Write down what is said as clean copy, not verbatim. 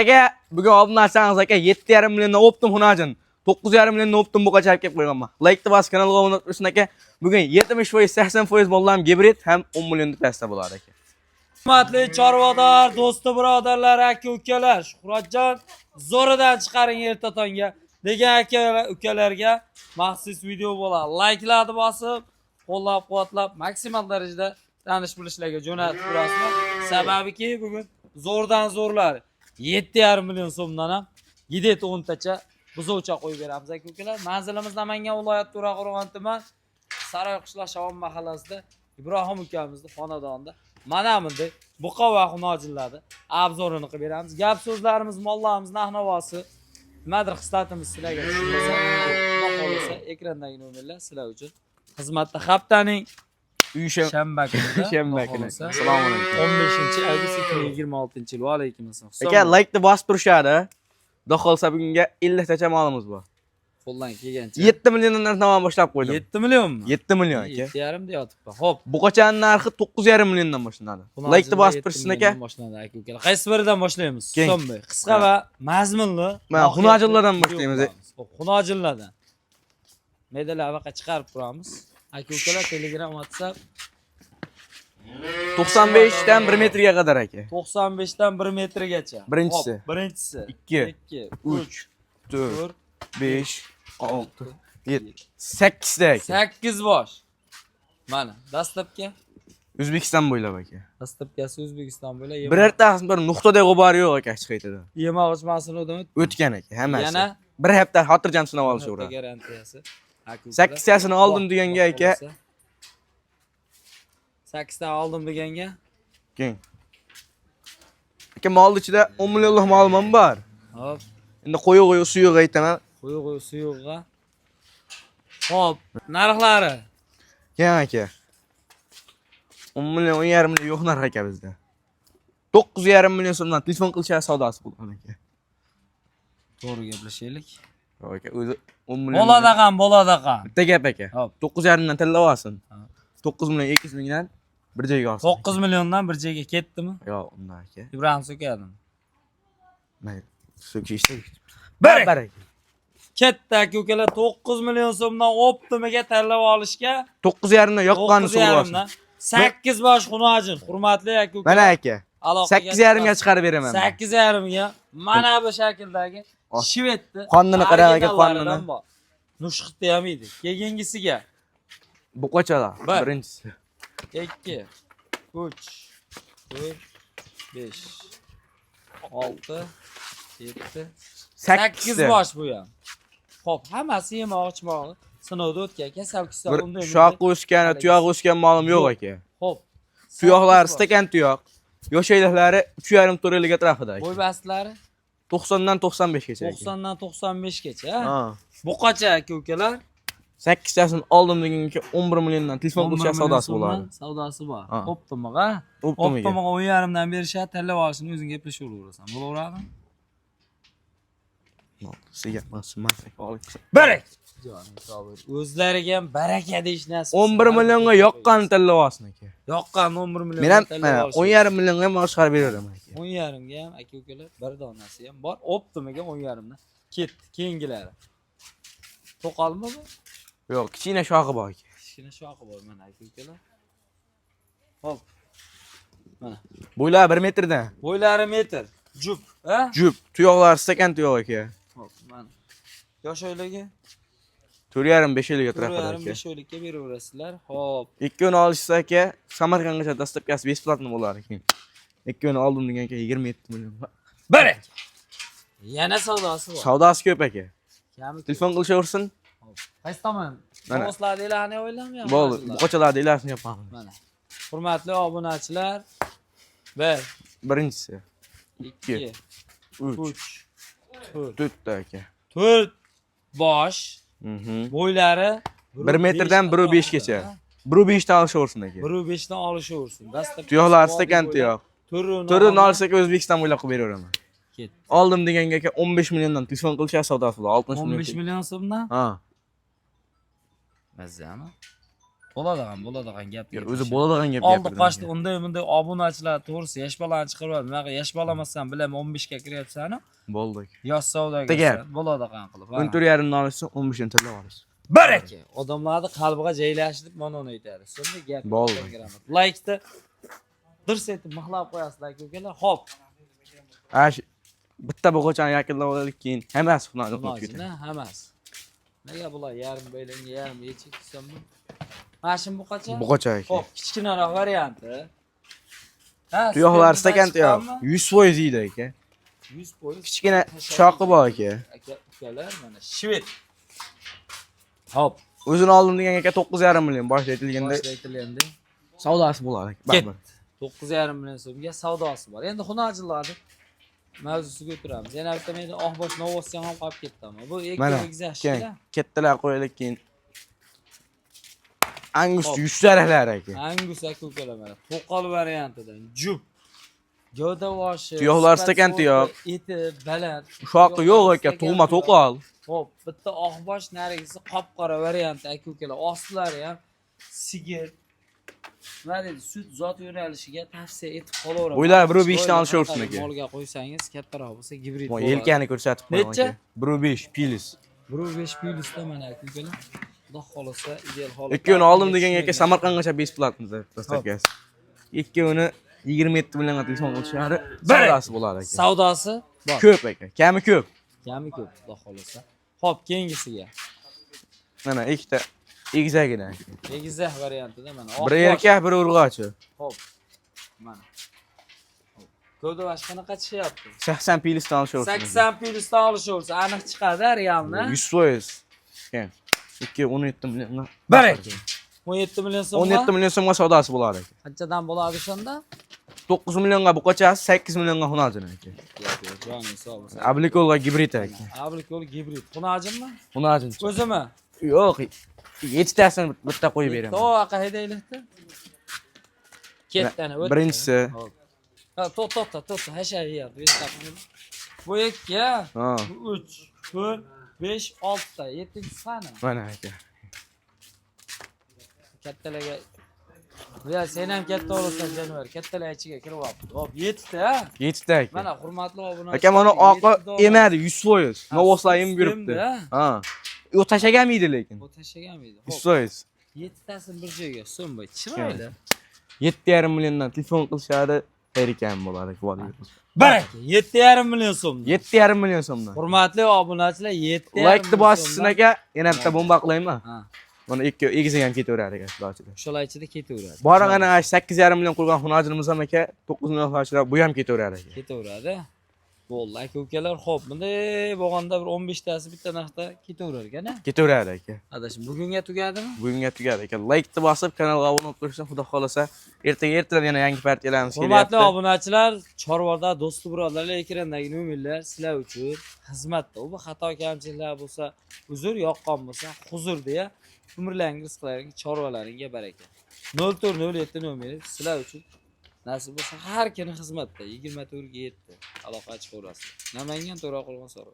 Aka, bugun obunachilarimiz aka 7,5 milliondan оптом xunajin. 9,5 milliondan оптом buqacha olib kelib qo'yganman. Like'ni bosib kanalga obuna tursin aka. Bugun 70%, 80% mollar gibrid ham 10 million pastda bo'ladi aka. Hurmatli chorvador, do'sti birodarlar, aka ukalar, Shuhratjon zo'ridan chiqaring erta tongga degan aka ukalarga maxsus video bo'ladi. Likelarni bosib, qo'llab-quvvatlab, maksimal darajada tanish bilishlarga jo'natib turasizlar. Sababiki bugun zo'rdan zo'rlar 7,5 million so'mdan ham gidet 10 tacha buzovcha qo'yib beramiz, aka ukalar. Manzilimiz Namangan viloyati, To'raqo'rg'on tuman, Saroy qishloq, Shavon mahallasida Ibrohim ukamizni xonadonida mana bunday buqa va xunojinlarni обзор ini qilib beramiz. Gap so'zlarimiz, mollarimiz narx-navosi, nimadir xislatimiz sizlarga tushunmasa, xudo xohlasa, ekrandagi nomerlar sizlar uchun xizmatda. Haftaning shanba kunida, Shanba xudo kuni. xohlasa, Assalomu alaykum. 15 avgust 2026 yil. Va alaykum assalom. Aka, like'ni bosib turishadi. Xudo xohlasa, bugunga 50 tacha molimiz bor. Qo'ldan kelgancha. 7 milliondan narx-navoni boshlab qo'ydim. 7 millionmi? 7 million aka. 7,5 deyotibman. Xo'p. Buqachani narxi 9,5 milliondan boshlanadi. Like'ni bosib 7 tursin aka. milliondan boshlanadi, aka ukalar. Qaysi biridan boshlaymiz? Keng. Husanbek. Qisqa va mazmunli. Mana, xunojinlardan boshlaymiz. Xo'p, xunojinlardan. Maydalar avaqa chiqarib turamiz. Aka ukalar, Telegram, WhatsApp. 95 dan 1 metrga qadar aka. 95 dan 1 metrgacha. Birinchisi. Xo'p, birinchisi. 2, 2, 3, 4, 4, 5, 6, 7, 8 ta aka. 8 bosh. Mana, dastlabki O'zbekiston bo'ylab aka. Dastlabkisi O'zbekiston bo'ylab. Birortasi bir nuqtada g'ubori yo'q aka hech qayerda. Yemoq ichmasini o'tdi. O'tgan aka hammasi. Yana Bir hafta xotirjam sinab olishaveradi. Garantiyasi. Aka ukalar. Sakkiztasini oldim deganga aka. Sakkizta oldim deganga. Keng. Aka, molni ichida 10 millionlik molim ham bor. Hop. Endi qo'yig'i suyug'i aytaman. Quyug'i suyug'iga. Hop, narxlari. Keyin aka. 10 million, 10,5 million yo'q narx aka bizda. 9,5 million so'mdan telefon qilishadi, savdosi bo'lgan aka. To'g'ri gaplashaylik. Yo'q aka, o'zi 10 million. Bo'ladi ham, bo'ladi ham. Bitta gap aka. Hop. 9,5 dan tanlab olsin. Ha. 9 million 200 mingdan bir joyga olsin. 9 milliondan bir joyga ketdimi? Yo'q, undan aka. Ibrohim so'kadimi? Mayli. So'kishda. Bir. Bir aka. Ketdi, aka ukalar, 9 million so'mdan оптом iga tanlab olishga. 9,5 dan yoqqanini so'rab olsin. 9,5 dan 8 bosh xunojin, hurmatli aka ukalar. Mana aka. Aloqaga 8,5 ga chiqarib beraman. 8,5 ga mana bu shakldagi Oh. shvedni Qonnini qarang aka, originallaridan qonnini. bor. Nushqitni ham yeydi. Keyingisiga. Buqachalar. Bir. Birinchisi. 2, 3, 4, 5, 6, 7, 8 8 bosh bu ham. Xo'p, hammasi yemoq ichmog'i sinovda o'tgan, kasal kusal Bir unday shoq bunday. o'sgan, tuyoq o'sgan molim yo'q aka. Xo'p. Tuyoqlari 8 bosh. stakan tuyoq. Yoshayliklari 3,5 4 yillik atrofida aka. Bo'y bastlari 90 dan 95 gacha aka. 90 dan 95 gacha. Ha. Buqacha, aka ukalar. Sakkiztasini oldim degunga 11 milliondan telefon 11 qilishga million savdosi so'mdan bo'ladi. Savdosi bor. Ha. Оптом iga. Оптом iga. Оптом iga 10,5 dan berishadi, tanlab olishini o'zing gaplashaverasan. Bo'laveradimi? Sizga emas. Bir. Joning sog' bo'l. O'zlariga ham baraka deyish nasib. 11 millionga yoqqan tanlab olsin aka. Yoqqan 11 million. Men ham mana 10,5 millionga ham mol chiqarib beraman aka. 10,5 ga ham, aka ukalar, bir donasi ham bor. Оптом iga 10,5 dan ketdi keyingilari. To'qolmi bu? Yo'q, kichkina shoxi bor aka. Kichkina shoxi bor, mana, aka ukalar. Hop. Mana. Bo'ylari 1 metrdan. Bo'ylari metr. Jup, ha? Jup, tuyoqlari stakan tuyoq aka. Hop, mana. Yosh oyligi 4,5 5 yillik to'rt atrofida yarim aka. 5 oylikka beraverasizlar. Hop. Ikkovini olishsa aka, Samarqandgacha доставка si бесплатно bo'lar ekan. Ikkovini oldim degan aka 27 million. Bir. Yana savdosi bor. Savdosi ko'p aka. Kami ko'p. Telefon qilishaversin. Hop. Qaysi tomon? Mana. Novoslarni o'ylamay. Bo'ldi, buqachalarni ilasini yopamiz. Mana. Hurmatli obunachilar. 1, Birinchisi, 2, 3, 3, 4. 4 ta aka. 4 bosh. Bo'ylari 1 metrdan 1,5 gacha. 1,5 dan olishaversin aka. 1,5 dan olishaversin. Dastlab Tuyoqlari stakan tuyoq. To'rini To'rini olsak, O'zbekiston bo'ylab qilib beraveraman. Ketdi. Oldim deganga aka 15 milliondan telefon qilishadi, savdosi bo'ladi. 60 million. 15 million so'mdan? Ha. Mazami? Bo'ladigan gap. O'zi bo'ladigan gap Oldi gapirdim qochdi aka. Unday bunday obunachilar to'g'risi yosh bolani chiqarib bunaqa yosh bola emassan bilaman 15 ga kiryapsan Bo'ldi aka. Yosh savdogar Degan. Bo'ladigan qilib. Ha. 14,5 ni olishsa 15 ni tilla olasiz. Baraka. Odamlarni qalbiga joylashtirib mana uni aytadi. Shunda gap. Bo'ldi. Laykni dirs etib mixlab qo'yasizlar aka ukalar. Xo'p. Ha, bitta bug'ochani yakunlab olaylik, keyin hammasi xunoji qilib Xunojini ketadi. Hammasi. Nega bular yarim baylangan, yarim yechik desam bu. Mana shu buqacha. Bug'ocha aka. Xo'p, kichkinaroq varianti. Ha, Tuyoqlar stakan stakan tuyoq. 100% yeydi aka. 100%. Kichkina shoqi bor aka. Aka ukalar mana shved. Hop, O'zini oldim degan aka 9,5 million boshida aytilganda boshida aytilganda savdosi bo'ladi aka. Ket. Baribir. 9,5 million so'mga savdosi bor. Endi xunajilarni mavzusiga o'tiramiz. Yana bitta menda Oqbosh Novosyan ham qolib ketdi ama. Bu ikki Mana, egizak. Keyin kattalar qo'yaylik keyin. Angus Hop. 100 taraflar aka. Angus aka ukalar mana. To'qol variantidan jup. Gavda boshi, Tuyoqlar sifat stakan tuyoq. Eti baland. Shoqi yo'q aka, Stakan tug'ma tuyoq. to'qol. Hop, bitta oqbosh narigisi qop-qora varianti aka ukalar. Ostlari ham sigir. Nima deydi, sut zot yo'nalishiga tavsiya etib qolaveraman. Bo'ylari 1,5 dan Chiroyli olishaversin qanaqa aka. Molga qo'ysangiz kattaroq bo'lsa gibrid Mo bo'ladi. yelkani ko'rsatib qo'yaman Necha? aka. 1,5 pilis. 1,5 plyusda mana aka ukalar. Xudo xohlasa ideal holat. Ikkovini oldim degan aka Samarqandgacha bесплатно доставка si. Ikkovini 27 millionga telefon qilishadi. Savdosi bo'ladi aka. Savdosi bor. Ko'p aka, kami ko'p. Kami ko'p, xudo xohlasa. Xo'p, keyingisiga. Mana ikkita egizagina. Egizak variantida mana. Biri Oqbosh. erkak, biri urg'ochi. Xo'p. Mana. Xo'p. Ko'rdi boshqa qanaqa tushyapti? 80 pilisdan olishaversin. 80 plyusdan olishaversa aniq chiqadi realni. 100%. Keyin 2 17 millionga. Baraka. 17 million so'm. 17 million so'mga savdosi bo'ladi aka. Qanchadan bo'ladi o'shanda? 9 millionga buqachasi, 8 millionga xunojin aka. Yo'q, yo'q, joning sog' bo'lsin. Ablikolga gibrid aka. Ablikol gibrid. Xunojinmi? Xunojin. O'zimi? Yo'q, yettitasini bitta qo'yib beraman. To aqa haydaylikda. Ketdi ana o'tdi. Birinchisi. Hop. Ha, to'xta, to'xta, hasha yeyapti. Bu 2, Ha, bu 3, 4, 5, 6 ta, 7-chisi qani? Mana aka. Kattalarga Ya sen ham katta olasan jonivor. Kattalar ichiga kirib olibdi. Hop, 7 ta. Ha? Yettita aka. Mana hurmatli obunachilar. Aka mana oqi yettita oladi. emadi 100%. Ha, Novoslar emib emdi, yuribdi. ha? Ha. U tashlagan edi lekin. Bu tashlagan edi. Hop, 100%. yettitasini bir joyga so'mbay. Chiroyli. 7,5 milliondan telefon qilishadi. Xayr bo'ladi aka. Baraka, 7,5 million so'm. 7,5 million so'mdan. Hurmatli obunachilar, 7,5 Laykni bosishsin aka, yana bitta bomba qilaymi? Ha, Mana ikki egizi ham ketaveradi aka shularchida. o'shalar ichida ketaveradi. Boring ana 8,5 million qo'ygan xunojinimiz ham aka 9 million xunojinlar bu ham ketaveradi aka. Ketaveradi. Bo'ldi, aka ukalar, xo'p, bunday bo'lganda bir 15 tasi bitta narxda ketaverar ekan, a? Ketaveradi aka. Adashim, bugunga tugadimi? Bugunga tugadi aka. Laykni bosib kanalga obuna bo'lib turishsin, xudo xolasa ertaga ertalab yana yangi partiyalarimiz Hurmatli kelyapti. obunachilar, Chorvoqda do'sti birodarlar ekrandagi nomerlar sizlar uchun xizmatda. U xato kamchiliklar bo'lsa, uzr, yoqqan bo'lsa, huzur deya umrlaringiz, rizqlaringiz, chorvalaringga baraka. 0407 nomeri sizlar uchun nasib bo'lsa har kuni xizmatda 24 ga 7 aloqa chiqaverasizlar. Namangan To'raqo'rg'on Soroy.